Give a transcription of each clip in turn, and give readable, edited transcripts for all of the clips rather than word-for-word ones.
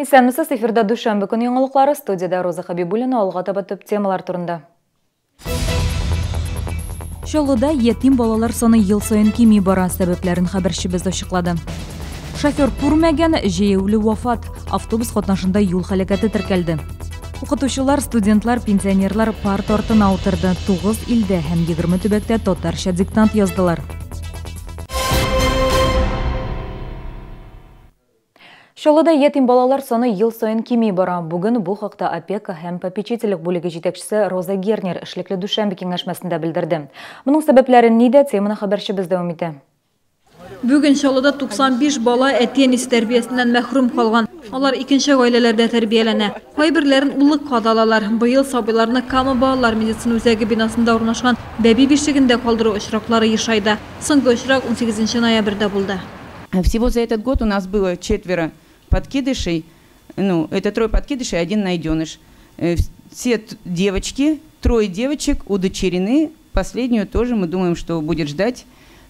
Исәнмесез, эфирда дүшәмбе көн яңалыклары, студиядә Роза Хабибуллина, алга таба төп темалар турында. Чаллыда ятим балалар саны ел саен кими бара, сәбәпләрен хәбәрчебез ачыклады. Шофер күрмәгән, җәяүле вафат. Автобус катнашында юл һәлакәте теркәлде. Укытучылар, студентлар, пенсионерлар парта артына утырды. 9 илдә һәм 20 төбәктә татарча диктант яздылар. Чаллыда ятим балалар саны ел саен кими бара. Бүген бу хакта опека һәм попечительлек бүлеге җитәкчесе Роза Гернер эшлекле дүшәмбе киңәшмәсендә белдерде. Моның сәбәпләре нидә, теманы хәбәрчебез дәвам итә. Бүген Чаллыда 95 бала әти-әнисе тәрбиясеннән мәхрүм калган. Алар икенче гаиләләрдә тәрбияләнә. Кайберләрен уллыкка да алалар. Быел сабыйларны Кама балалар медицина үзәге бинасында урнашкан бәби бишегендә калдыру очраклары ешайды. Соңгы очрак 18 ноябрьдә булды. Всего за этот год у нас было 4 подкидышей, ну, это 3 подкидышей, 1 найденыш. Все девочки, 3 девочек удочерены, последнюю тоже мы думаем, что будет ждать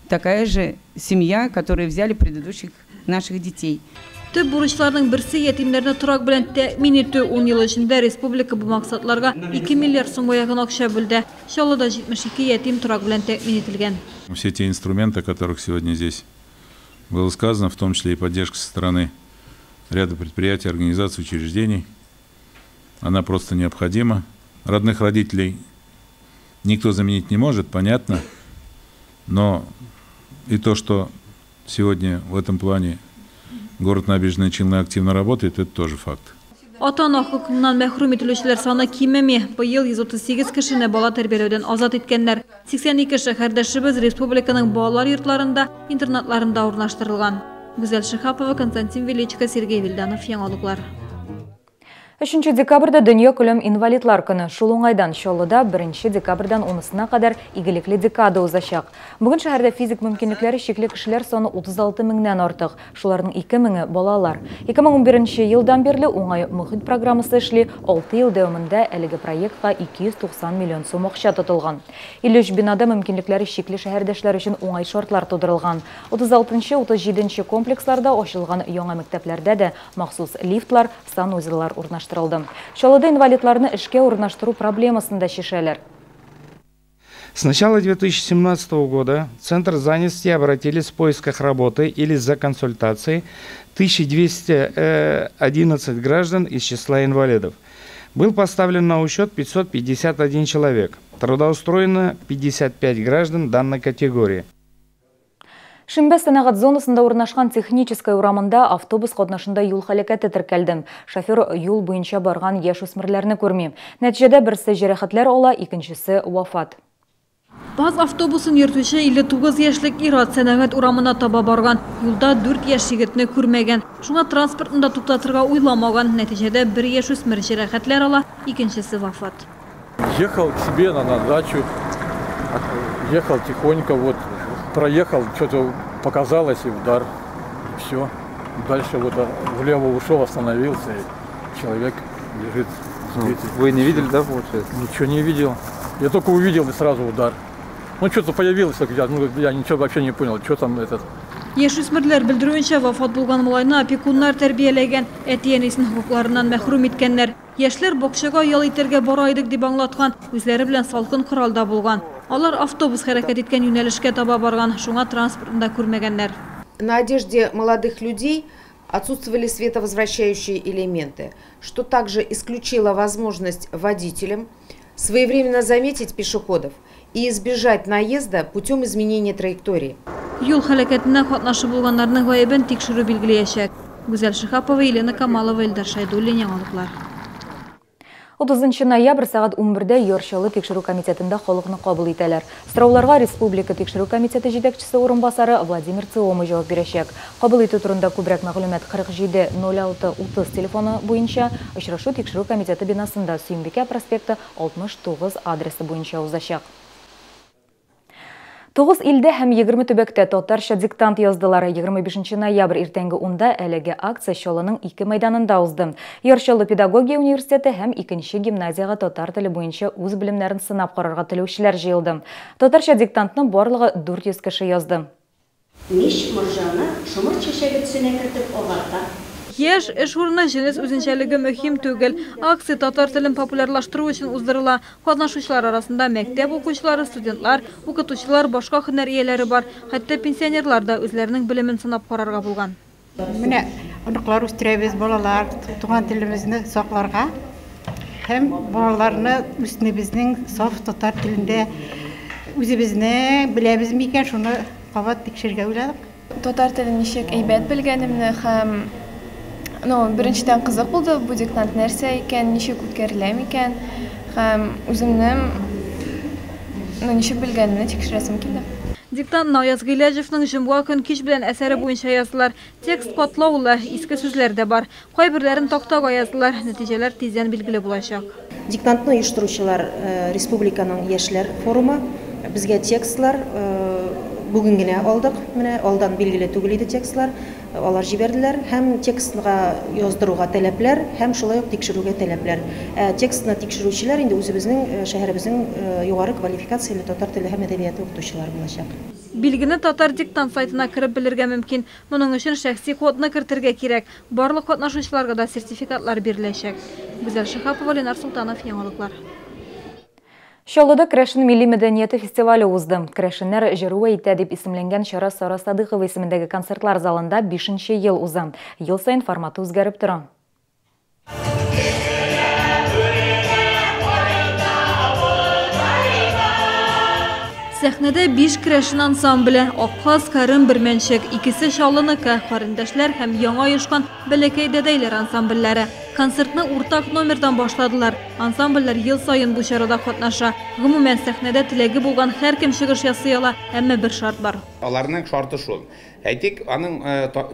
такая же семья, которую взяли предыдущих наших детей. Төп бурычларның берсе ятимнәрне торак белән тәэмин итү. 10 ел эчендә республика бу максатларга 2 миллиард сумга якын акча бүлде. Чаллыда 72 ятим торак белән тәэмин ителгән. Все те инструменты, о которых сегодня здесь было сказано, в том числе и поддержка со стороны ряда предприятий, организаций, учреждений, она просто необходима. Родных родителей никто заменить не может, понятно, но и то, что сегодня в этом плане город Набережные Челны активно работает, это тоже факт. Ата-ана хокукыннан мәхрүм ителүчеләр саны кимеми. Быел 138 кешене бала тәрбияләүдән азат иткәннәр. 82 шәһәрдәшебез республиканың балалар йортларында, интернатларында урнаштырылган. Гүзәл Шиһапова, Константин Величко, Сергей Вильданов, Яңалыклар. 3 декабрьдә дөнья күләм инвалидлар көне. Шул уңайдан Чаллыда 1 декабрьдән 10-сына кадәр игелекле декада узачак. Бүген шәһәрдә физик мөмкинлекләре чикле кешеләр саны 36 меңнән артык. Шуларның 2 меңе балалар. 2011 елдан бирле уңай мөхит программасы эшли. 6 ел дәвамында әлеге проектка 290 миллион сум акча тотылган. 53 бинада мөмкинлекләре чикле шәһәрдәшләр өчен уңай шартлар тудырылган. 36-37 комплексларда ачылган яңа мәктәпләрдә дә махсус лифтлар, санузеллар урнаштырылган. Чаллыда инвалидларны эшкә урнаштыру проблемасын да чишәләр. С начала 2017 года в Центр занятости обратились в поисках работы или за консультацией 1211 граждан из числа инвалидов. Был поставлен на учет 551 человек. Трудоустроено 55 граждан данной категории. Шимбә сәнәгать зонасында урнашкан Техническая урамында автобус катнашында юл һәлакәте теркәлде. Шофер юл буенча барган яшүсмерләрне күрми. Нәтиҗәдә берсе җәрәхәтләр ала, икенчесе вафат. БАЗ автобусын йөртүче 59 яшьлек ир-ат сәнәгать урамына таба барган. Юлда 4 яшь егетне күрмәгән. Шуңа транспортны да туктатырга уйламаган. Нәтиҗәдә бер яшүсмер җәрәхәтләр ала, икенчесе вафат. Ехал к себе на дачу, ехал тихонько, вот проехал, что-то показалось и удар, и все. Дальше вот влево ушел, остановился, и человек лежит сбитый. Вы не видели, да, получается? Ничего не видел. Я только увидел и сразу удар. Ну, что-то появилось, я ничего вообще не понял, что там этот. Яшүсмерләр белдерүенчә, вафат булган малайны опекуннар тәрбияләгән, әти-әнисенең хокукларыннан мәхрүм иткәннәр. Яшьләр бакчага ял итәргә бара идек дип аңлаткан, үзләре белән салкын коралда булган. Алар автобус хәрәкәт иткән юнәлешкә таба барган, шуңа транспортны да күрмәгәннәр. На одежде молодых людей отсутствовали световозвращающие элементы, что также исключило возможность водителям своевременно заметить пешеходов и избежать наезда путем изменения траектории. Юл һәлакәтенә катнашы булганнарның гаебен тикшерү билгеләячәк. Гүзәл Шиһапова, Елена Камалова, Илдар Шайдуллин, Яңалыклар. 30 ноябрь сәгать 11-дә Яр Чаллы тикшерү комитетында халыкны кабул итәләр. Сорауларга Республика тикшерү комитеты җитәкчесе урынбасары Владимир Циома җавап бирәчәк. Кабул итү турында күбрәк мәгълүмат 47 06 30 телефоны буенча очрашу тикшерү комитеты бинасында Сөембикә проспекты 69 адресы буенча узачак. 9 илдә һәм 20 төбәктә татарча диктант яздылар. 25 ноябрь иртәнге 10-да әлеге акция Чаллының 2 мәйданында узды. Яр Чаллы педагогия университеты һәм 2 гимназиягә татар теле буенча үз белемнәрен сынап карарга теләүчеләр җыелды. Татарча диктантны барлыгы 400 кеше язды. Мич морҗаны шомырт чәчәге төсенә кертеп агарта. Яшь, эш урыны, җенес үзенчәлеге мөһим түгел. Акция татар телен популярлаштыру өчен уздырыла. Катнашучылар арасында мәктәп укучылары, студентлар, укытучылар, башка һөнәр ияләре бар. Хәтта пенсионерлар да үзләренең белемен сынап карарга булган. Менә оныклар үстерәбез, балалар туган телебезне сакларга һәм балаларны үзебезнең саф татар телендә үзебезне беләбез микән, шуны кабат тикшерергә уйладык. Татар телен ничек әйбәт белгәнемне һәм беренчедән кызык булды бу диктант нәрсә икән, ничек үткәрелә микән һәм үземнең ничек белгәнемне тикшерәсем килде. Диктантны Аяз Гыйләҗевның «Җомга көн кич белән» әсәре буенча яздылар. Текст катлаулы, иске сүзләр дә бар. Кайберләрен тактага яздылар. Нәтиҗәләр тиздән билгеле булачак. Диктантны оештыручылар республиканың яшьләр форумы. Безгә текстлар бүген генә алдык. Менә алдан билгеле түгел иде текстлар. Алар җибәрделәр һәм текстка яздыруга таләпләр һәм шулай ук тикшерүгә таләпләр. Текстны тикшерүчеләр инде үзебезнең шәһәребезнең югары квалификацияле татар теле һәм әдәбияты укытучылары булачак. Билгене татар диктант сайтына кереп белергә мөмкин. Моның өчен шәхси кодны кертергә кирәк. Барлык катнашучыларга да сертификатлар биреләчәк. Гүзәл Шиһапова, Ленар Султанов, яңалыклар. Чаллыда Керәшен милли мәдәнияте фестивале узды. Керәшеннәр җыруы итә дип исемләнгән чара Сара Садыхова исемендәге концертлар залында 5-нче ел уза. Ел саен форматы үзгәреп тора. Сәхнәдә 5 керәшен ансамбле, Акказ, Кәрим, Бермәнчек, икесе Чаллыныкы, Карендәшләр һәм яңа оешкан Бәләкәй дәдәйләр ансамбльләре. Концертны уртак номердан башладылар. Ансамбльләр ел саен бу чарада катнаша. Гомумән, сәхнәдә теләге булган һәркем чыгыш ясый ала, әмма бер шарт бар. Аларның шарты шул. Әйтик, аның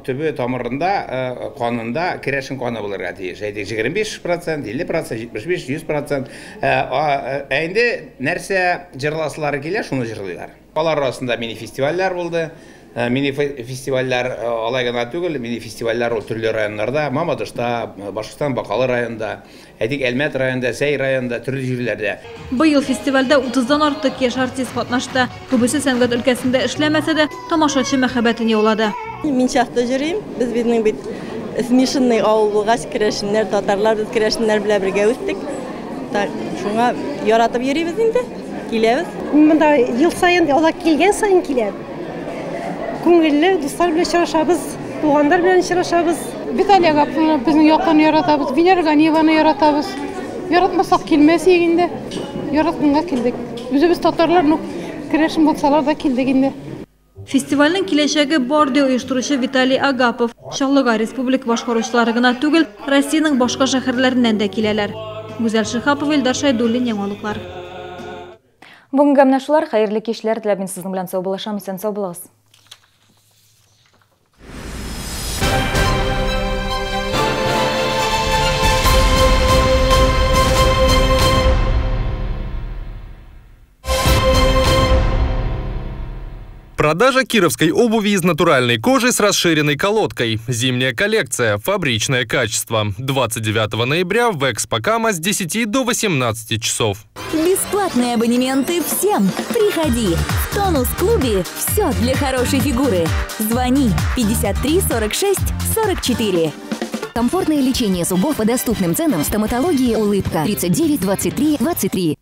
төбе тамырында, канында керәшен каны булырга тиеш. Әйтик, 25%, 50%, 75, 100%. Ә инде нәрсә җырласылары килә, шуны җырлыйлар. Алар арасында мини-фестивальләр булды. Мини-фестивальләр алай гына түгел, мини-фестивальләр ул төрле районнарда, Мамадышта, Башкортстан Бакалы районында, әйтик, Әлмәт районында, Зәй районында, төрле җирләрдә. Быел фестивальдә 30-дан артык яшь артист катнашты. Күбесе сәнгать өлкәсендә эшләмәсә дә, тамашачы мәхәббәтен яулады. Мин часто йөрим, без безнең бит смешанный авыл булгач, керәшеннәр, татарлар, без керәшеннәр белән бергә үстек. Шуңа яратып йөрибез инде, киләбез. Монда ел саен, алар килгән саен киләм. Күңелле дуслар белән очрашабыз, туганнар белән очрашабыз. Виталий Агаповны безнең яктан яратабыз, Венера Ганиеваны яратабыз. Яратмасак килмәс идек инде. Яратканга килдек. Үзебез татарлар, ну, керәшен булсалар да килдек инде. Фестивальнең киләчәге бар, ди оештыручы Виталий Агапов. Чаллыга республика башкаручылары гына түгел, Россиянең башка шәһәрләреннән дә киләләр. Гүзәл Шиһапова, Илдар Шәйдуллин, яңалыклар. Бүгенге менә шулар. Хәерле кичләр теләп мин сезнең белән саубуллашам. Исән сау булыгыз. Продажа кировской обуви из натуральной кожи с расширенной колодкой. Зимняя коллекция. Фабричное качество. 29 ноября в Экспо Кама с 10 до 18 часов. Бесплатные абонементы всем. Приходи. В Тонус-клубе все для хорошей фигуры. Звони 53 46 44. Комфортное лечение зубов по доступным ценам в стоматологии «Улыбка» 39 23 23.